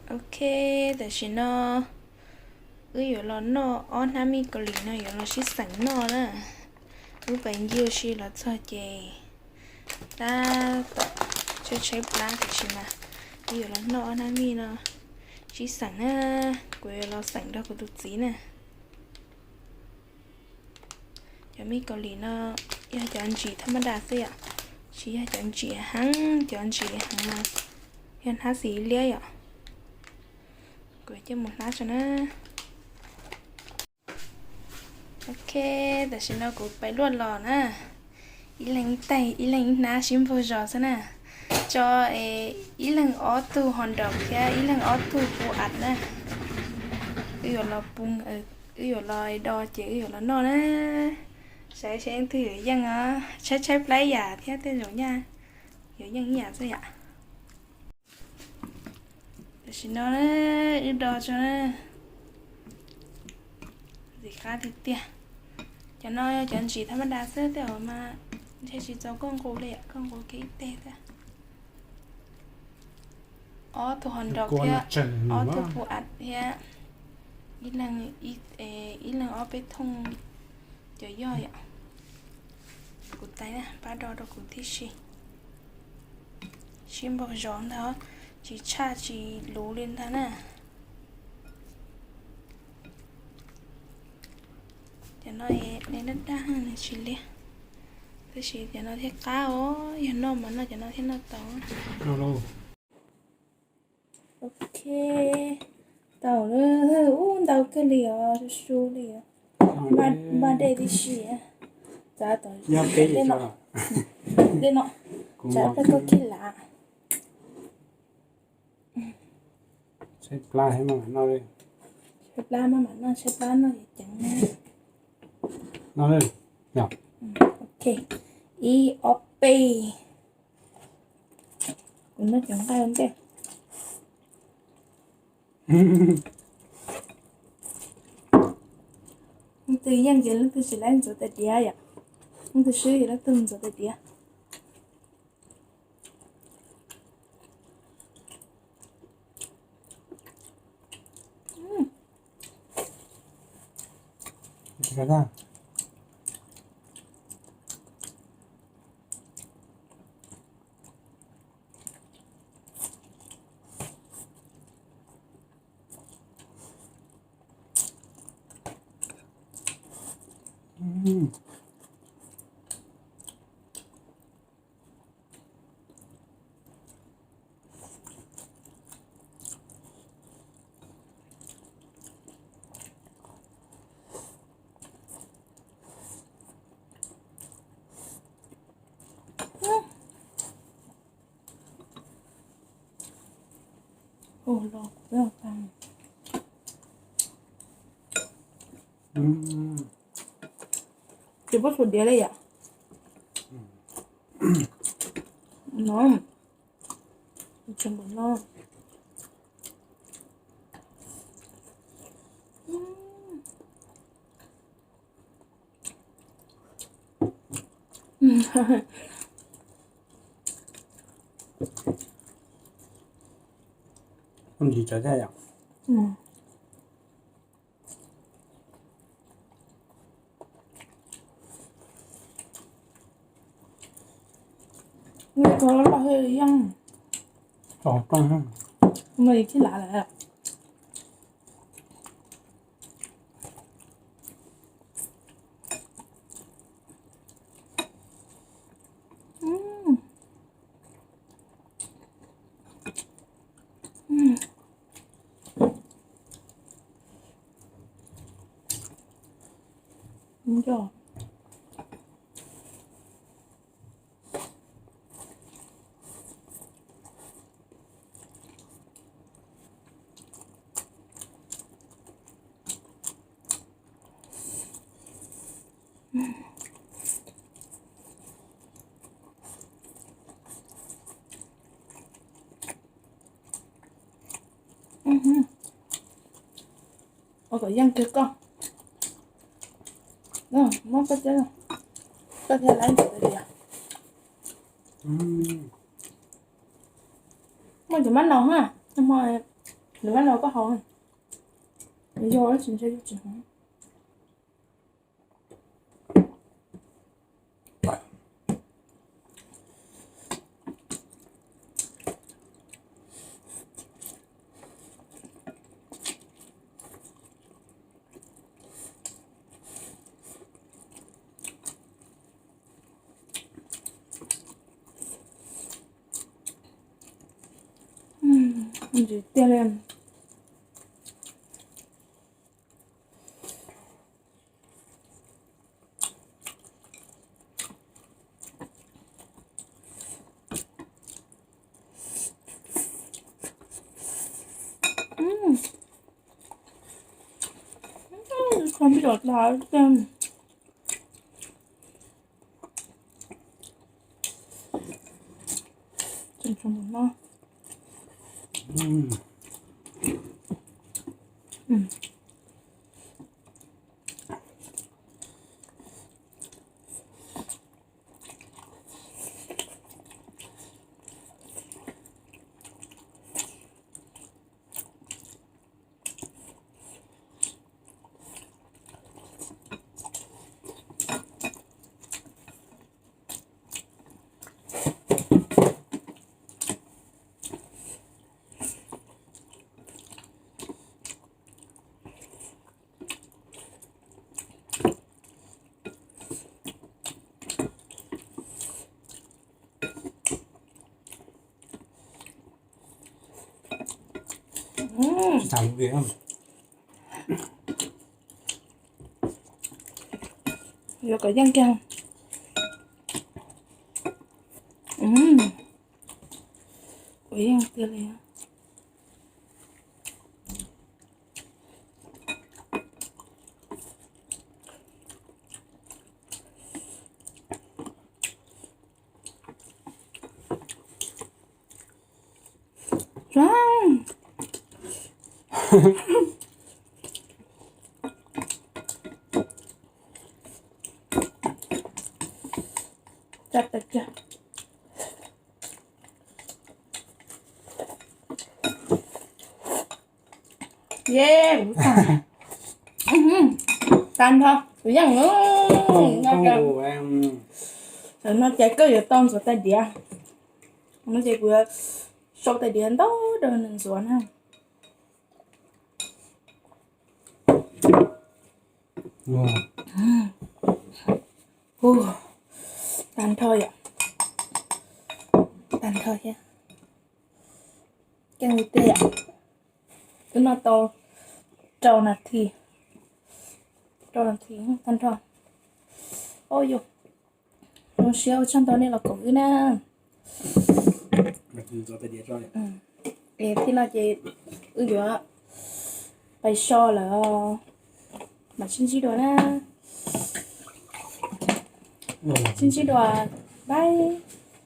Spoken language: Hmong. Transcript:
Ok, tam sim no wb yuav los noj ob hnab mij Kaus Lim no, yuav los sib xeem noj na. Wb pais ncig ua si los txog ces tab tom tshaib tshaib plab tiam sis mas wb yuav los noj ob hnab mij no sib xeem na. Kuv yuav los xeem nrog kuv tus txiv na. Cov mij Kaus Lim no yog cov ntsim thaj mab das xwb yom, tsis yog cov ntsim heev, cov ntsim heev mas yog hnab xis liab yom. Kuv coj mus hlab tso na. Ok, tam sim no kuv pais luaj los na. Ib leeg ib tais, ib leeg ib hnab sib npaug zos xwb na. Tso, ib leeg ob tug hos nraum thiab ib leeg ob tug pu am na. Wb yuav los pu, wb yuav los do ces wb yuav los noj na. Saib seb leej twg yuav yeej os. Tshaib tshaib plab yam thiab tej zaum nyaj yuav yeej ib yam xwb yam. Tam sim no wb do tso na. Ntxim qab tiag tiag. Cov no yog cov ntsim thaj mab das xwb, tej zaum mas ntshe tsis txaus koj nqus li, koj nqus kiag ib teg xwb. Ob tug hos nraum thiab ob tug pu am thiab ib leeg ob peb thooj cov yoj yom. Kuv tais na, pab do rau kuv tib si. Sib npaug zos ntag, tsis tshaj tsis luv li ntag na. Cov no nws daj daj nws tsis liab, tab sis cov no thiaj qab os, yog noj mas noj cov no thiaj noj tau. Ok, tau lawm, ub ntau kawg li os, su su li os. Npaj dej tib si. Txav tom dej no, txav peb koj khib lav. Tshaib plab maj mam noj, tshaib plab maj mam noj, tshaib plab noj ceev ceev. Ok, ib ob peb. Kuv noj cov nqaij ua ntej. Leej twg yeej ces leej twg tsis laib ntxuav tais diav yom. Leej twg swb ces leej twg ntxuav tais diav. Tsis pub tus diav li yom. No, tsis npaum no. Ntsis tsawv thiab yom. Nws loj loj thiab yeej. Tso rooj. Nws khib lav lawm. Ua kom yeej kiag koj. Muab koj thiab, koj thiaj laib ntxuav tais diav. Muaj cov mab no ha, hmo Nws vaj no koj haus, nws yog tsis ntshai yog tsis haus. Ntxim tiag li. Kho pib rau tas. Yuav kom yeej kiag. Ua yeej tiag li. Ye, tag nrho kuv yeej. Tam no ces koj yuav tau ntxuav tais diav. No ces kuv yuav sau tais diav ntau rau nws ntxuav na. Tag nrho yom. Tag nrho thiab. Keej li tiag yom. Wb noj tau rau nas this, rau nas this tag nrho. Au yus, zoo siab ua tsaug ntau nej los koom wb na. Es thaum no ces wb yuav pais so lawm, mam sib ntsib dua na. Sib ntsib dua, bye.